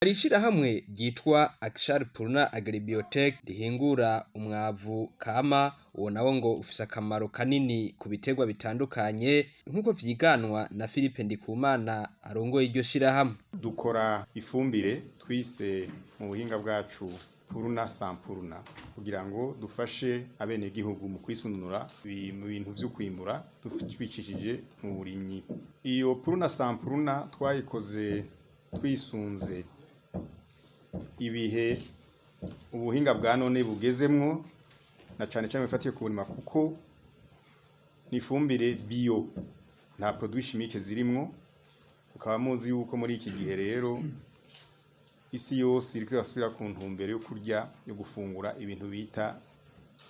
Hari ishirahamwe ryitwa Akshar Purna Agribiotech rihingura umwavu kama, uwo nawo ngo ufise akamaro kanini ku biterwa bitandukanye, nk'uko vyiganwa na Philippe Ndikumana arongoye iryo shirahamwe. Dukora ifumbire twise mu buhinga bwacu Puruna Sampuruna kugira ngo dufashe abenegihugu mu kwisununura mu bintu vyo kwimbura tubicishije mu burimyi. Iyo Puruna Sampuruna twayikoze twisunze ibihe ubuhinga bwa none bugezemwo, na cane cane bifatiye ku burima, kuko ni ifumbire bio, nta produit chimique zirimwo. Ukaba muzi yuko muri iki gihe rero isi yose iriko irasubira ku ntumbero yo kurya, yo gufungura ibintu bita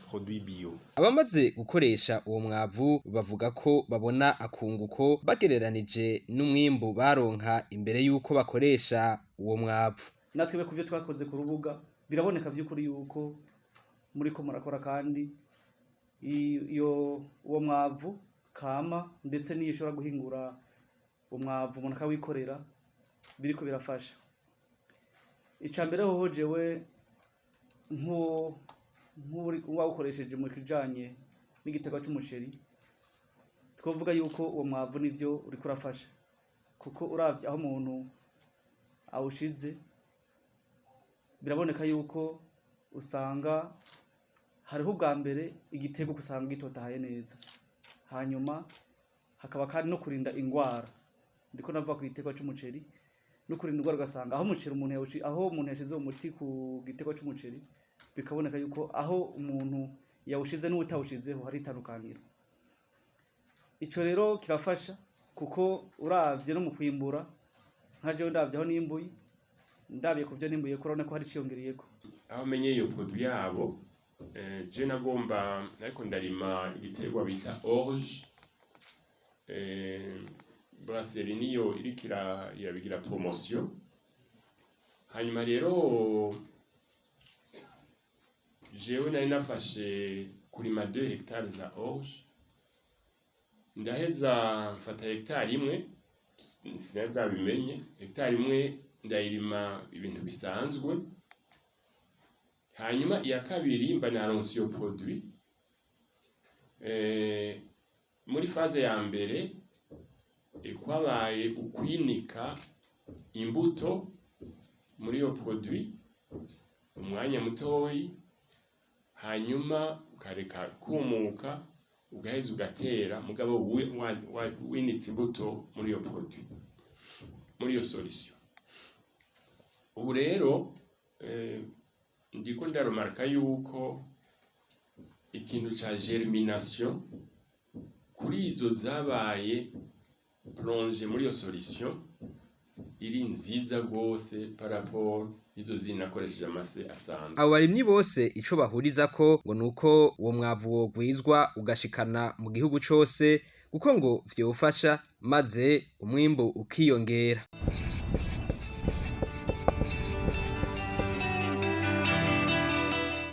produit bio. Abamaze gukoresha uwo mwavu bavuga ko babona akunguko bagereranije n'umwimbu baronka imbere y'uko bakoresha uwo mwavu. Natwe ku byo twakoze ku rubuga biraboneka by'ukuri yuko muriko murakora, kandi iyo uwo mwavu kama ndetse n'iyo ushobora guhingura umwavu umuntu akawikorera, biriko birafasha. Ica mbere hoho, jewe nk'uwawukoresheje mu kijanye n'igiterwa c'umuceri, twovuga yuko uwo mwavu nivyo uriko urafasha, kuko uravye aho umuntu awushize biraboneka yuko usanga hariho ubwa mbere igiterwa usanga gitotahaye neza, hanyuma hakaba kandi no kurinda ingwara. Ndiko navuga ku giterwa c'umuceri, no kurinda ingwara, ugasanga aho umuceri umuntu aho umuntu yashize umuti ku giterwa c'umuceri, bikaboneka yuko aho umuntu yawushize n'uwutawushizeho hari itandukaniro. Ico rero kirafasha, kuko uravye no mu kwimbura, nka jewe ndavye aho nimbuye, ndabiye ku vyo nimbuye ko urabona ko hari iciyongereyeko. Aho menye iyo produit yabo, je nagomba ariko ndarima igiterwa bita orge. Brasserie niyo iriko irabigira promotion. Hanyuma rero jewe nari nafashe kurima 2 hectares za orge, ndaheza mfata hectare imwe, sinari bwabimenye. Hectare imwe ndayirima ibintu bisanzwe, hanyuma iya kabiri mba naronse iyo produit. Muri phase ya mbere kwabaye ukwinika imbuto muri iyo produit umwanya mutoyi, hanyuma ukareka kumuka, ugaheza ugatera, mugabo winitse imbuto muri iyo produit, muri iyo solution. Ubu rero ndiko ndaremarka yuko ikintu ca germination kuri izo zabaye plongé muri iyo solution iri nziza rwose par rapport izo zindi nakoresheje amase asanzwe. Abo barimyi bose ico bahurizako ngo nuko uwo mwavu wogwizwa ugashikana mu gihugu cose, kuko ngo vyofasha maze umwimbu ukiyongera.